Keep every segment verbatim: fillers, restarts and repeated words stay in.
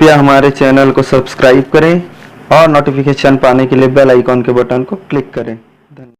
कृपया हमारे चैनल को सब्सक्राइब करें और नोटिफिकेशन पाने के लिए बेल आइकॉन के बटन को क्लिक करें। धन्यवाद।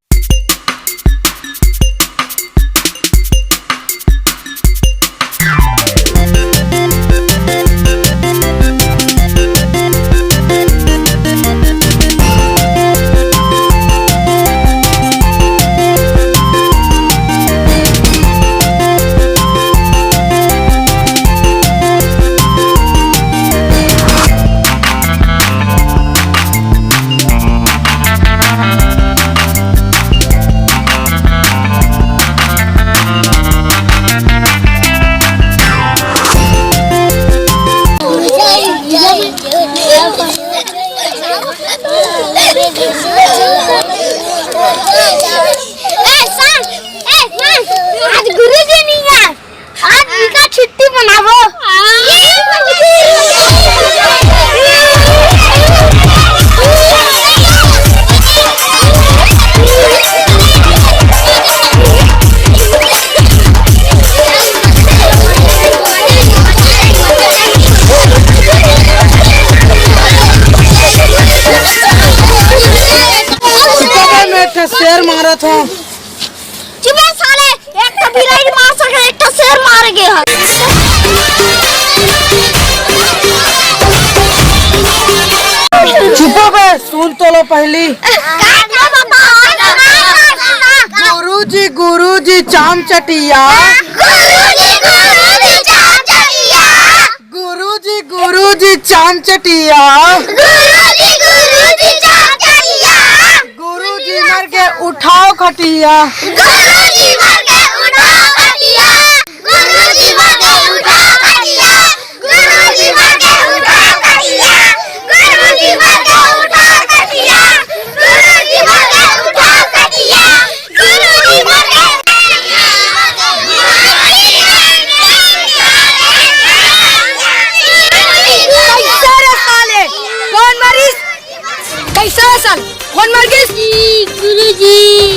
ए, सर, ए, सर, आज गुरुजी नहीं है। आज इनका छुट्टी मनाबो। मैं एक ठो शेर मारत हूँ। चुप रह साले, एक ठो बिलाई मार सके, एक ठो शेर मार गे ह। चुप बे, सुन तो लो पहली। का, का बाबा? गुरुजी, गुरुजी, चाम चटिया। गुरुजी, गुरुजी, चाम चटिया। गुरुजी, गुरुजी, चाम चटिया। गुरुजी, गुरुजी, चाम चटिया। गुरुजी मर के उठाओ खटिया। गुरुजी मर के उठाओ खटिया। गुरुजी मर के उठाओ खटिया। गुरुजी मर के उठाओ खटिया। गुरुजी मर के उठाओ खटिया। गुरुजी मर के उठाओ खटिया। कैसा रे साले? कौन मरिस? कैसा रे साले? कौन मर गिस? गुरुजी।